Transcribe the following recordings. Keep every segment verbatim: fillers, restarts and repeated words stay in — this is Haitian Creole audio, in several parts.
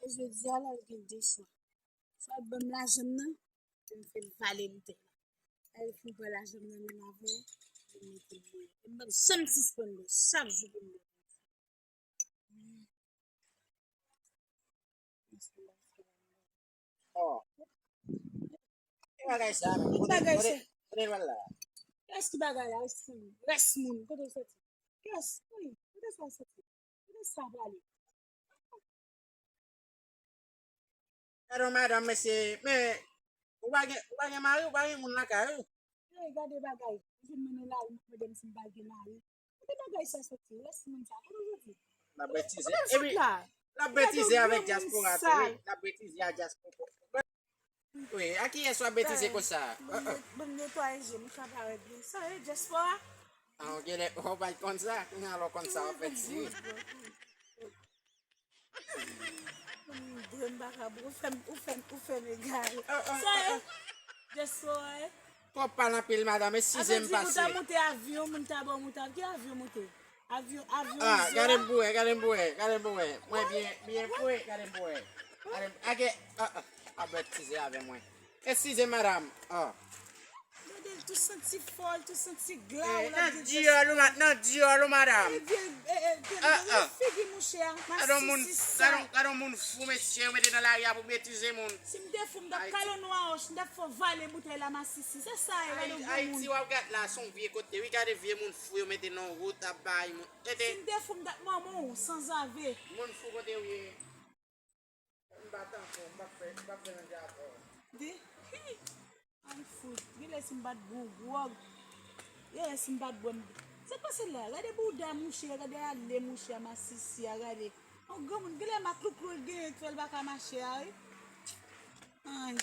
Jodi a la, l gen de chwa. Swa l ban m lajan m nan, pou m fè l vale boutèy la. Lè l fin pran lajan m nan menm avè l, pou l mete l deyò. E m p ap janm sispann lè, chak jou pou m lè. Oh. Ki bagay sa menm? Kote, kote, kote l pral la? Kiyès ki bagay la? Rès moun. Rès moun. Kote w soti? Kiyès? Wi, kote sa w soti? Kote sa prale? Gade yon madanm, mesye, men ou pa gen, ou pa gen mari, ou pa gen moun lakay ou. Ey, gade bagay. Ou vin mennen lari, m ap mande m si m pa gen mari. Kote bagay sa soti? Rès moun sa. Kote w soti? L ap betize. Epi, l ap betize avèk dyaspora tou, wi. L ap betize ak dyaspora. Wi, a kiyès w ap betize konsa? Ban m netwaye je m, m ka parèt byen. Sa ye, dyaspora? Ah, ok, lè, ou pa t konn sa, kounye a lè w konn sa, w ap fè ti ri. Mwen, m pa ka, ou fè m, ou fè m, ou fè m egare. Sa ye, dyaspora, eh. Twòp pale anpil, madanm, eskize m pase. Ou ta monte avyon, moun ta ba w moute avyon. Ki avyon moute? Avyon, avyon. Ah, gade m pou wè, gade m pou wè, gade m pou wè. Mwen byen, byen fre, gade m pou wè. Gade m, ake, ah, ah, ap betize avè mwen. Eskize m, madanm. Ah. Gade l tou santi fò, l tou santi gla. Eh, nan dyòl ou, ma-, nan dyòl ou, madanm. Vye, eh, eh, vye, vye figi mouche a, masisi sa. Gade yon moun fou, mesye, yo mete nan lari a pou betize moun. Si m te fou, m t ap kale w nan wòch, m t ap fè w vale boutèy la, masisi. Se sa, e, gade yon gwo moun. Ayiti, w ap gad la, se yon vye kote, wi, gade vye moun fou yo mete nan wout, ap bay moun. Tete. Si m te fou, m t ap manman w, sanzave. Moun fou kote w ye. M pa tankou w, m p ap fè, m p ap fè nanje avè w. Di, hi, ay fout, genlè si m pa t bwè yon gwòg, genlè si m pa t bwè m. Sa k pase la? Gade bouda mouche a, gade ale mouche a, masisi a, gade. Yon granmoun, genlè maklouklou l genyen k fè l pa ka mache a, wi. Ay,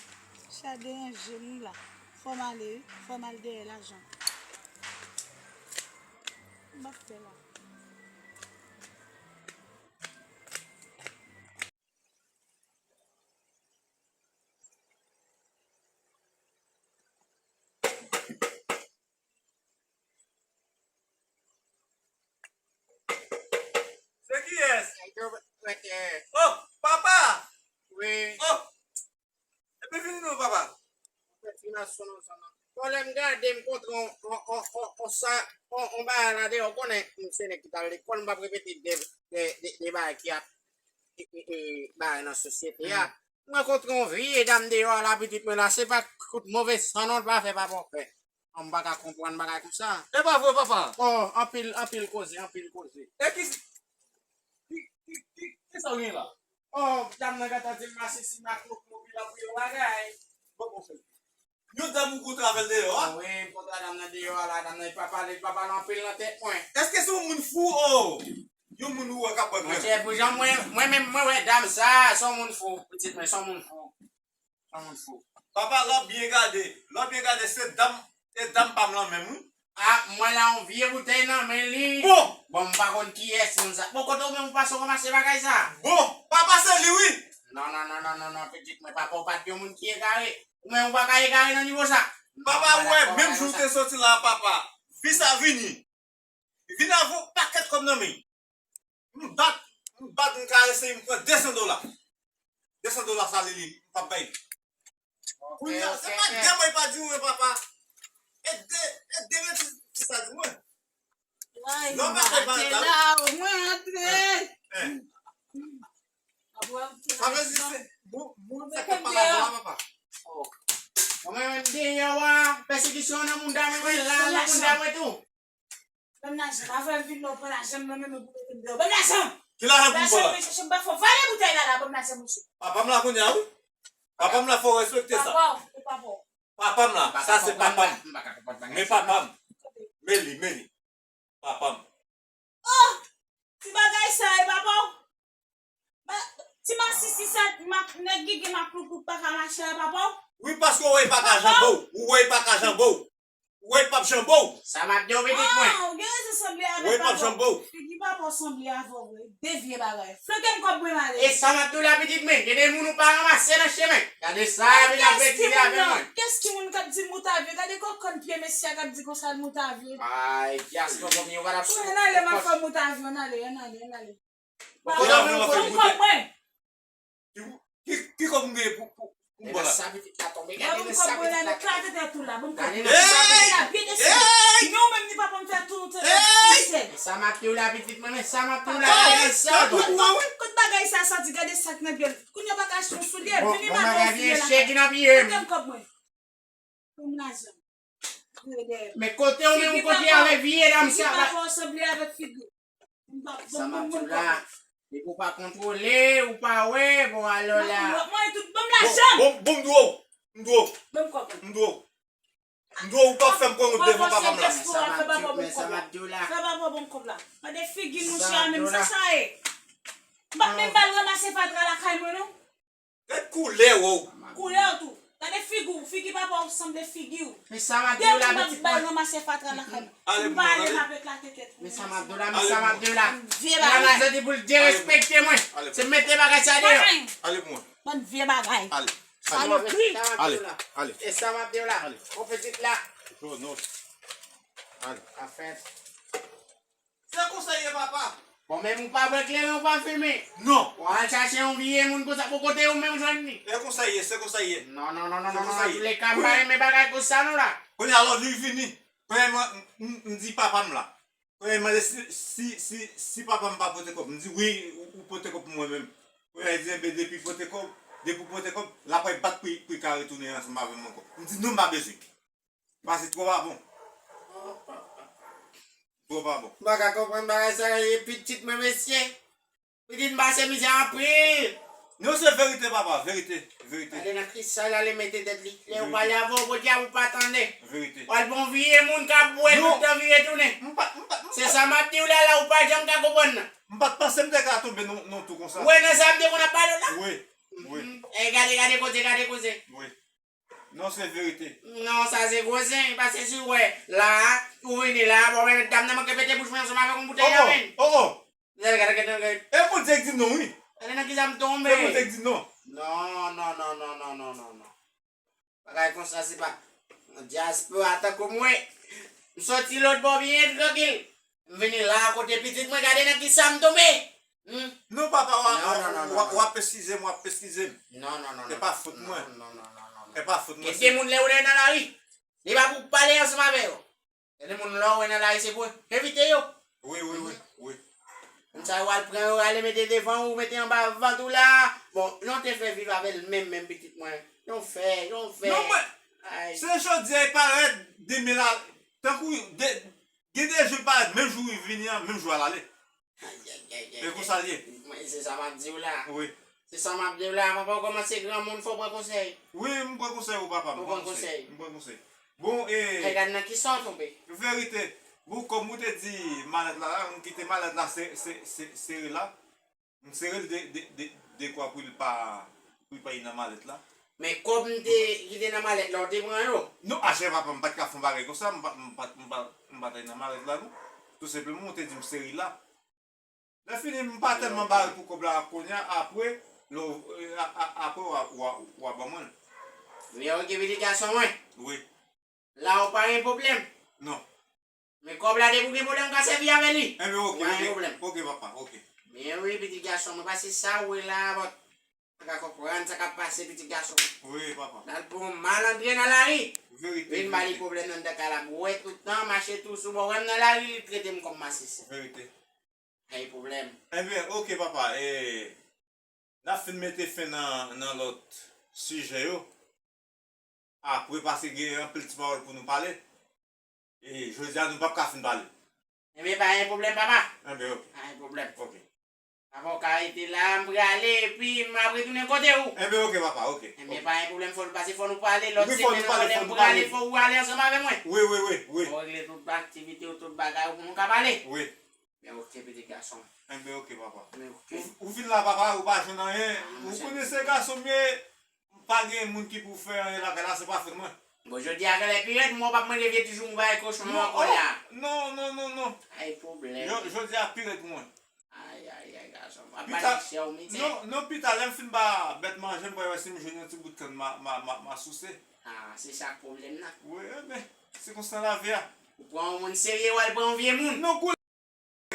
sa deranje m wi la. Fò m ale wi, fò m al dèyè lajan. M p ap fè la. Se kiyès? Oh, papa! Wi. Oh! Epi vini non, papa. Bon, lè m gade, m kontre on, on, on, on, on sa, on, on bagay la deyò, w konnen, m se nèg ki t al lekòl, m p ap repete de, de, de, de bagay ki ap, e, e, e, bagay nan sosyete a. M rankontre on vye dam deyò a la, pitit mwen la, se pa kout move san non, l pa fè, papa, w fè. An, m pa ka konprann bagay konsa. E pa vre, papa? Oh, anpil, anpil koze, anpil koze. E ki, ki, ki, ki, ki sa w gen la? Oh, dam nan gentan di m masisi, maklouklou, pi l ap yon bagay. Bon, bon, fè. Yon dam ou kontre avè l deyò a? Wi, m kontre dam nan deyò a la, dam nan li pa pale, li pa pale anpil nan tèt mwen. Èske se yon moun fou, oh? Yon moun ou wè k ap bwè grenn? Monchè, pou jan mwen, mwen menm, mwen wè dam sa, se yon moun fou, pitit mwen, se yon moun fou. Yon moun fou. Papa, lè w byen gade, lè w byen gade, se dam, se dam pa m lan menm, wi. A, m wè la yon vye boutèy nan men li. Bon! Bon, m pa konn kiyès moun sa. Bon, kote w menm ou pase w ranmase bagay sa? Bon, papa, se li, wi. Non, non, non, non, non, non, pitit mwen, papa, ou pa t yon moun ki egare. Ou menm ou pa ka egare nan nivo sa. Papa, ou wè, menm jou w te soti la, papa, vi sa vini. Vin avè yon pakèt kòb nan men. M bat, m bat, m karese, m pran de san dola. De san dola sa li, li, m p ap bay. Kounye a, se pa de mwa, e pa di mwen, papa. E de, e de mwa, ti, ti sa di mwen. Lè w pa fè bagay la, mwen antre. Sa vle di se, moun, moun sa k ap pale avè w la, papa. Mwen menm deyò a, pèsekisyon nan mouda mwen, mwen la, nan mouda mwen tou. Ban m lajan m. Avan m vin la, w pran lajan m nan men mwen pou mete m deyò. Ban m lajan m! Ki lajan pou m pran la? Lajan mwen chèche, m pa fè w vale boutèy la la, ban m lajan m, mesye. Papa m la kounye a, wi. Papa m la, fò w respekte sa. Papa w, e papa w. Papa m la, sa se papa m. Men papa m. Men li, men li. Papa m. Oh! Ti bagay sa, e papa w? Ba, ti masisi sa, mak, nèg gigi maklouklou pa ka mache a, papa w? Wi, paske w wè l pa ka janbe w. Ou wè l pa ka janbe w. Ou wè l p ap janbe w. Sa m ap di w, pitit mwen. Ah, ou gen rezon sanble avèk papa w. Ou wè l p ap janbe w. Figi papa w sanble avè w vre. De vye bagay. Flanke m kòb mwen m ale. E sa m ap di w la, pitit mwen. Gen de moun ou pa ranmase nan chemen. Gade sa, vin ap betize avè mwen. Kiyès ki moun k ap di moutavye? Gade kòkòn pye mesye a k ap di konsa l moutavye. Ay, dyas, konpòm yo pa t ap sou. Ann ale, m ap fè moutavye, ann ale, ann ale, ann ale. Papa, pran kòb mwen. Ki, ki, ki kòb m genyen pou, pou, pou m ba w la? Sa pitit la tonbe. Gade nan sa pitit la. Gade nan sa pitit la. Byen deside. Non, menm ni papa m fè tou, tou, tou. Men sa m ap di w la, pitit mwen, men sa m ap di w la, gade sa. Kot bagay sa soti, gade sa k nan pye l. Kounye a w pa ka achte yon soulye, vini m ap ofri l la. Kote m kòb mwen? Ban m lajan. Vire dèyè m. Men kote w menm ou kote avèk vye dam sa? Figi papa w sanble avèk figi w. M pa, ban m, ban m, ban m kòb la. Depi w pa kontwole, ou pa wè, bon, alò la. Mwen tout, ban m lajan. Bon, bon, bon, m dwe w. M dwe w. Ban m kòb mwen. M dwe w. M dwe w, ou p ap fè m kwè wont devan papa m la. Fè papa w ban m kòb la. Fè papa w ban m kòb la. Gade figi mouche a menm, sa sa ye? M p ap menm ba l ranmase fatra lakay mwen non. Gad koulè w. Koulè w tou. Gade figi w, figi papa w sanble figi w. Men sa m ap di w la, pitit mwen. Ranmase fatra lakay mwen. M pa ale m ap eklate tèt ou. Men sa m ap di w la, men sa m ap di w la. Vye bagay. Sa di pou l derespekte mwen. Se mete bagay sa deyò. Ale pou mwen. Bann vye bagay. Ale. Salopri. Ale, ale. E sa m ap di w la. Ale. Bon pitit la. Jonos. Ale. Afè. Se konsa ye papa. Bon, menm ou pa bwè kleren, ou pa fimen. Non. Ou al chache yon vye moun konsa pou kote ou menm jwenn li. Se konsa ye, se konsa ye. Non, non, non, non, non, non, antouleka, m pa renmen bagay konsa non la. Kounye a lòd li vini. Premyèman, m, m, m di papa m la. Kounye a li mande si, si, si, si papa m pa pote kòb. M di wi, ou, ou pote kòb pou mwen menm. Kounye a li di, enben, depi pote kòb, depi w pote kòb, l ap al bat pou, pou l ka retounen ansanm avè m ankò. M di non, m pa bezwen. Pase twò pa bon. Twò pa bon. M pa ka konprann bagay sa yo ye pitit mwen mesye. Pitit m pase mizè anpil. Non, se verite papa, verite, verite. Gade nan kisa l ale mete tèt li. Lè yo pale avè w, podyab ou pa tande. Verite. W al pran vye moun k ap bwè tout tan vire tounen. M pa, m pa, m pa. Se sa m ap di w la la, ou pa janm ka konprann nan. M pa t panse m te ka tonbe nan, nan tou konsa. Ou wè nan sa m te konn ap pale w la? Wi, wi. E gade, gade koze, gade koze. Wi. Non, se verite. Non, sa se gwo zen, paske si w wè la, ou vini la, bon, men dam nan manke pete bouch mwen ansanm avèk yon boutèy nan men l. Oh, oh. Gade, gade, gade, gade. E Bondye k di non, wi. Gade nan kisa m tonbe. Se Bondye k di non. Non, non, non. Bagay konsa se pa dyaspora tankou mwen. M soti lòt bò byen trankil. M vini la kote pitit mwen, gade nan kisa m tonbe. Hmm? Non, papa, w ap eskize m, w ap eskize m. Non, non, non. Se pa fòt mwen. Non, non, non, non, non. Se pa fòt mwen. Gen de moun lè ou nan lari, li pa pou pale ansanm avè yo. Gen de moun lè ou wè nan lari se pou evite yo. Wi, wi, wi, wi. Moun sa yo al pran yo, ale mete devan ou, mete anba vant ou la. Bon, lè w te fè viv avè l menm, menm pitit mwen. Yon fè, yon fè. Non, mwen. Se jodi a, e parèt demen la, tankou de, Gen de jou l parèt, menm jou li vini an, menm jou a l ale. Ayayayay. E konsa l ye. Mwen, se sa m ap di w la. Wi. Se sa m ap di w la. Avan w kòmanse granmoun, fò w pran konsèy. Wi, m pran konsèy ou papa, m pran konsèy. M pran konsèy. Bon, e. Ay, gad nan kisa w tonbe. Verite. Bon, kòm ou te di malèt la, la, m kite malèt la se, se, se, sere la. M sere l de, de, de, dekwa pou l pa, pou l pa ye nan malèt la. Men kòb m te kite nan malèt la, ou te pran yo? Non, achè papa, m pa t ka fè yon bagay konsa, m pa, m pa, m pa, m pa t al nan malèt la, non. Tou senpleman, ou te di m sere l la. Lè fini, m pa tèlman bare pou kòb la kounye a, apre, lè w, a, a, apre, w a, w a, w a ban mwen l. Men oke, pitit gason mwen. Wi. La ou pa gen pwoblèm. Non. Men kòb la depi w gen pwoblèm ou ka sèvi avè li. Enben oke, oke, oke papa, oke. Men wi pitit gason mwen, paske sa ou wè la, bon, pa ka konprann sa k ap pase pitit gason. Wi papa. L al pran malandren nan lari. Verite. Vin ba li pwoblèm nan anndan kay la, bwè tout tan, mache tou sou bò, wè m nan lari, li trete m kòm masisi. Verite. Ay pwoblèm. Enben oke papa, e, n ap fin mete fen nan, nan lòt sijè yo. Apre, paske gen anpil ti pawòl pou nou pale. E jodi a, nou p ap ka fin pale. Ebyen, pa gen pwoblèm, papa. Ebyen, oke. Pa gen pwoblèm. Oke. Papa, ou ka rete la, m prale, epi m ap retounen kote ou. Ebyen, oke, papa, oke. Ebyen, pa gen pwoblèm, fò, paske fò nou pale, lòt semèn ankò, lè m prale, fò ou ale ansanm avè mwen. Wi, wi, wi, wi. Fò w regle tout aktivite w, tout bagay ou pou nou ka pale. Wi. Men oke, pitit gason. Enben, oke, papa. Men oke. Ou, ou vin la, papa, ou pa jwenn anyen. Ou konnen se gason m ye, pa gen moun ki pou fè anyen lakay la, se pa fòt mwen. Bon, jodi a genlè pi rèd, mwen p ap manje vye ti joumou bay kochon yo ankò la. Non, non, non, non. Ay, pwoblèm. Yo, jodi a pi rèd pou mwen. Ay, ay, ay, gason. W ap pale chè ou mizè. Non, non, pita, lè m fin ba bèt manje, m pral wè si m jwenn yon ti bout kann ma, ma, ma, ma souse. Ah, se sa k pwoblèm nan. Wi, enben, se konsa lavi a. Ou pran yon moun serye, w al pran yon vye moun. Non, kou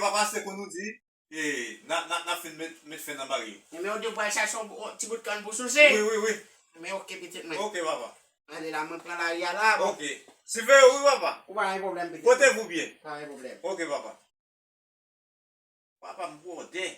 Papa, se konn ou di, E, n a, n a, n a fin met, met fen nan bagay. Ebyen, ou di w pral chache yon, yon ti bout kann pou souse. Wi, wi, wi. Ebyen, oke, pitit mwen. Oke, papa. Ale la, mwen pran lari a la, bon. Oke. Siveye w, wi, papa. Ou pa gen pwoblèm, pitit. Pote vou byen. Pa gen pwoblèm. Oke, papa. Papa m bwòdè.